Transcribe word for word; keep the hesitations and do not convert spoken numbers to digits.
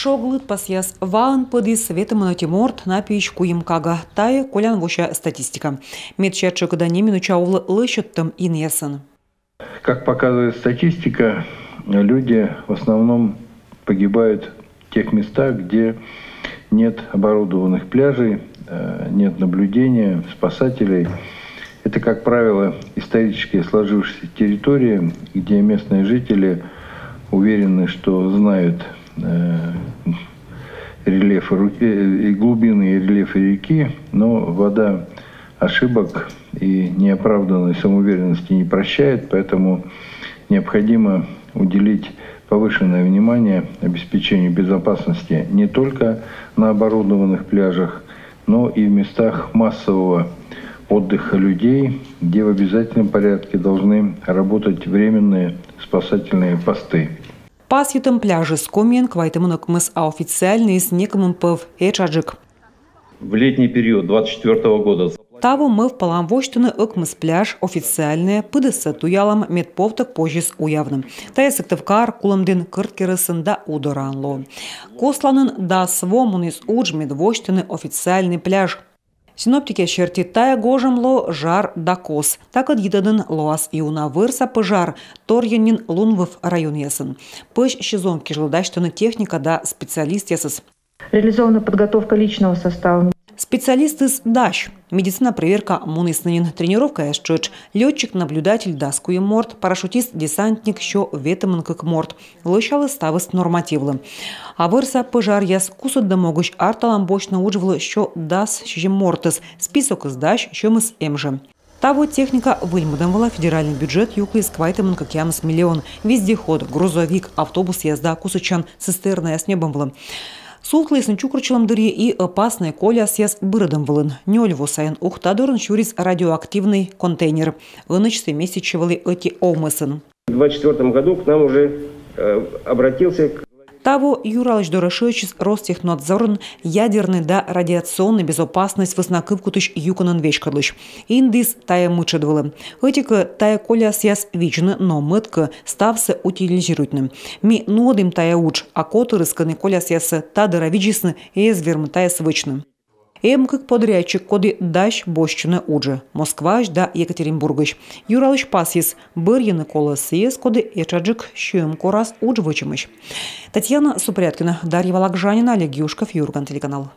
Шог лыдпасъяс ваӧн пӧдіс ветымын ӧти морт, на пиысь куим кага. Тайӧ колян вося статистика. Медся тшӧкыда неминуча овлӧ лӧсьӧдтӧм инъясӧн. Как показывает статистика, люди в основном погибают в тех местах, где нет оборудованных пляжей, э, нет наблюдения, спасателей. Это, как правило, исторически сложившиеся территории, где местные жители уверены, что знают, э, рельефы ру-, э, и глубины, и рельефы реки, но вода ошибок и неоправданной самоуверенности не прощает, поэтому необходимо уделить повышенное внимание обеспечению безопасности не только на оборудованных пляжах, но и в местах массового отдыха людей, где в обязательном порядке должны работать временные спасательные посты. Пасйытӧм пляжыс Комиын квайтымын ӧкмыс, а официальнӧйыс некымын пӧв, этшаджык. В летний период двадцать четвёртого года. Таво мӧвпалам восьтыны ӧкмыс пляж, официальнӧйӧ, пыдӧссӧ туялам, мед повтӧг позис уявны. Тайӧ Сыктывкар, Кулӧмдін, Кӧрткерӧсын да Удораын лоӧ. Косланын дас во муніс удж, мед восьтыны официальнӧй пляж. Синоптикъяс серти, тайӧ гожӧм лоӧ жар да кос. Такӧд йитӧдын лоас и уна. Вӧрса пӧжар торйӧн нин лунвыв районъясын. Пӧсь сезон кежлӧ дасьтӧны техника да специалистъясыс. Реализована подготовка личного состава. Специалистыс дась. Медицина проверка мунісны нин, тренировкаяс тшӧтш. Лётчик-наблюдатель дас куим морт, парашютист-десантник сё ветымын кык морт. Лӧсялӧ ставыс нормативлы. А вӧрса пӧжаръяс кусӧдӧм могысь арталам босьтны удж вылӧ сё дас сизим мортӧс. Списокыс дась, сьӧмыс эм жӧ. Таво техника выльмӧдӧм вылӧ федеральнӧй бюджет юкліс квайтымын кӧкъямыс миллион. Вездеход, грузовик, автобусъяс да кусӧдчан цистернаяс ньӧбӧм вылӧ. Сувтлісны чукӧртчылӧм дырйи и опаснӧй колясъяс бырӧдӧм вылын. Нёль во сайын Ухта дорын сюрис радиоактивнӧй контейнер. Ӧнӧдз сійӧ меститчӧ вӧлі ӧти овмӧсын. В двадцать четвёртом году к нам уже, э, обратился к Таво Юралысь дорӧ шыӧдчис Ростехнадзорын ядернӧй да радиационнӧй безопасность вӧсна кывкутысь юкӧнӧн веськӧдлысь. Индіс тайӧ мытшӧд вылӧ. Ӧти-кӧ, тайӧ колясъяс видзны, но мӧд-кӧ, ставсӧ утилизируйтны. Ми нуӧдім тайӧ удж, а котырыс, кӧні колясъяссӧ та дыра видзисны, эз вермы тайӧс вӧчны. Эм кык подрядчик, коді дась босьтчыны уджӧ Москваысь да Екатеринбургысь. Юралысь пасйис, бӧрйыны колӧ сійӧс, коді этшаджык сьӧм корас удж вӧчӧмысь. Татьяна Супряткина, Дарья Вологжанина, Олег Юшков, «Юрган» телеканал.